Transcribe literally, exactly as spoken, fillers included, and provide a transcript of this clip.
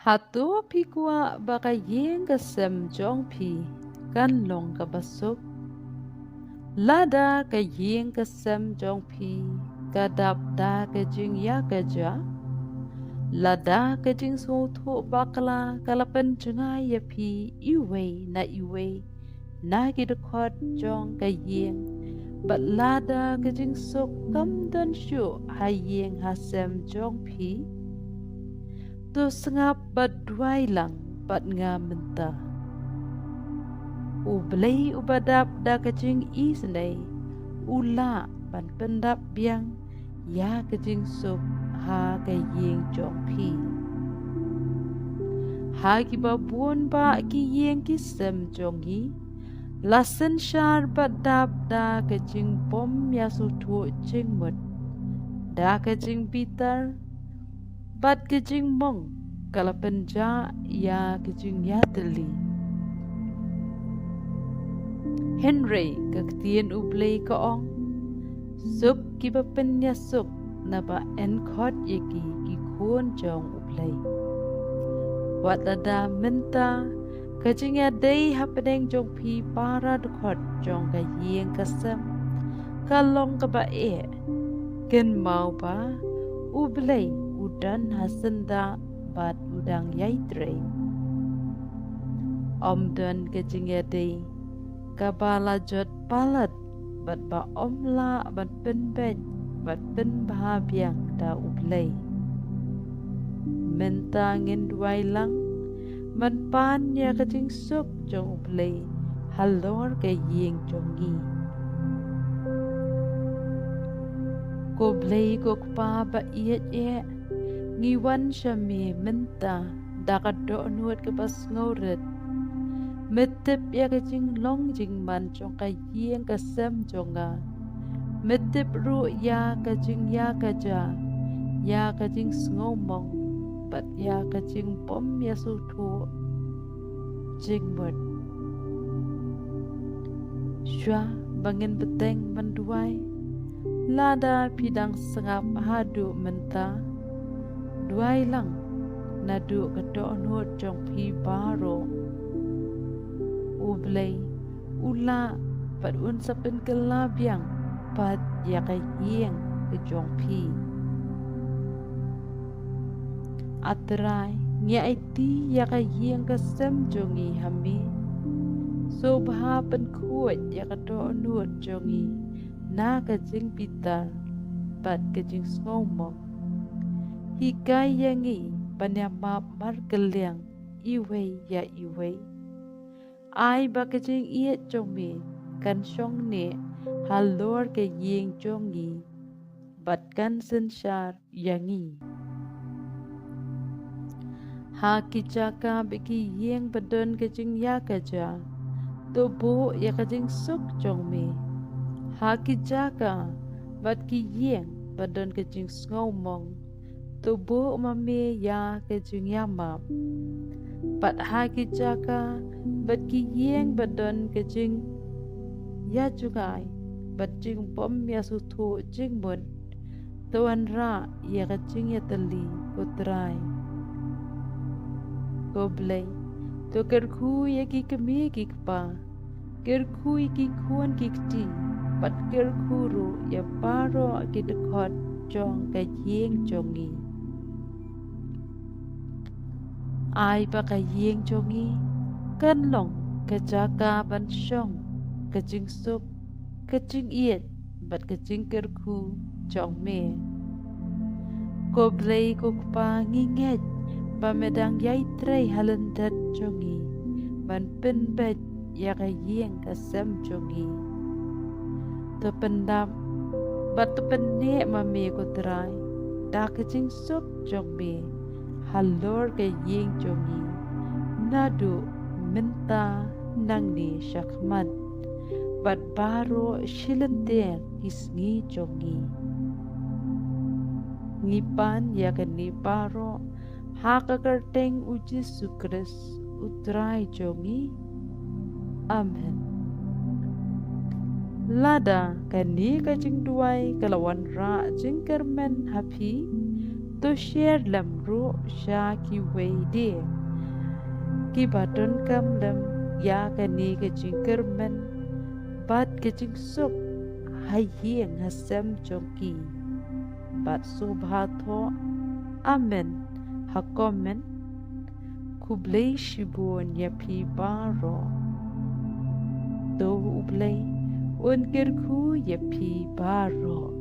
Hato phi kwah ba ka ïing ka sem jong phi kan long kaba suk? Lada ka ïing ka sem jong phi ka dap da ka jingïakajia, lada ka jingsngewthuh bakla ka la pynjngai ïa phi iwei na iwei na ki dkhot jong ka ïing, bad lada ka jingsuk kam don shuh ha ïing ha sem jong phi, to sngap bad duwai lang bad nga mynta. U Blei uba dap da ka jingisynei u lah ban pyndap biang ïa ka jingsuk ha ka ïing jong phi. Ha kiba bun bah ki ïing ki sem jong ngi la synshar bad dap da ka jingbym ïasngewthuh jingmut, da ka jingbitar bad ka jingmong ka la pynjah ïa ka jingïatylli. Hynrei ka ktien U Blei ka ong, suk kiba pynïasuk, naba yn khot ïa ki ki khun jong U Blei. Wat lada mynta ka jingïadei hapdeng jong phi para dkhot jong ka ïing ka sem ka long kaba eh, kynmaw ba U Blei u don ha syndah bad u dang ïai trei. Ym don ka jingïadei kaba la jot palat bad ba ym lah ban pynbeit bad pynbha biang da U Blei. Mynta ngin duwai lang ban pan ïa ka jingsuk jong U Blei halor ka ïing jong ngi. Ko Blei ko Kpa ba ïeit eh, ngi wan sha me mynta da ka dohnud kaba sngewrit. Me tip ïa ka jinglong jingman jong ka ïing ka sem jong nga. Me tip ruh ïa ka jingïakajia, ïa ka jingsngewmong bad ïa ka jingbym ïasngewthuh jingmut. Shuwa ba ngin bteng ban duwai, lada phi dang sngap haduh mynta, duwai lang naduh ka dohnud jong phi baroh. U Blei u lah bad un sa pynkylla biang pat ïa ka ïing ka jong phi. A Trai, ngi aiti ïa ka ïing ka sem jong ngi ha me. Sngewbha pynkhuid ïa ka dohnud jong ngi na ka jingbitar bad ka jingsngewmong. Hikai ïa ngi ban ïamap markylliang iwei ïa iwei. Ai ba ka jingïeit jong me kan shong neh halor ka ïing jong ngi bad kan synshar ïa ngi. Ha ki jaka bad ki ïing ba don ka jingïakajia, to buh ïa ka jingsuk jong me. Ha ki jaka bad ki ïing ba don ka jingsngewmong, to buh ma me ïa ka jingïamap. Bad ha ki jaka bad ki ïing ba don ka jingïajngai bad jingbym ïasngewthuh jingmut, to wanrah ïa ka jingïatylli, ko Trai. Ko Blei, to kyrkhu ïa ki kmie ki kpa, kyrkhu ïa ki khun ki kti, bad kyrkhu ruh ïa baroh ki dkhot jong ka ïing jong ngi. Ai ba ka ïing jong ngi kan long ka jaka ban shong ka jingsuk, ka jingïeit bad ka jingkyrkhu jong me. Ko Blei ko Kpa, ngi ngeit ba me dang ïai trei ha lyndet jong ngi ban pynbeit ïa ka ïing ka sem jong ngi. To pyndap bad to pynneh ma me, ko Trai, da ka jingsuk jong me halor ka ïing jong ngi, naduh mynta nangne shakhmat bad baroh shilynter ki sngi jong ngi. Ngi pan ïa kane baroh ha ka kyrteng U Jisu Khrist U Trai jong ngi. Amen. Lada kane ka jingduwai ka la wanrah jingkyrmen ha phi, To share lem ruh sha kiwei de kiba donkam lem ïa kane ka jingkyrmen bad ka jingsuk ha ïing ha sem jong ki. Bad sngewbha thoh amen ha comment. Khublei shibun ïa phi baroh. To U Blei un kyrkhu ïa phi baroh.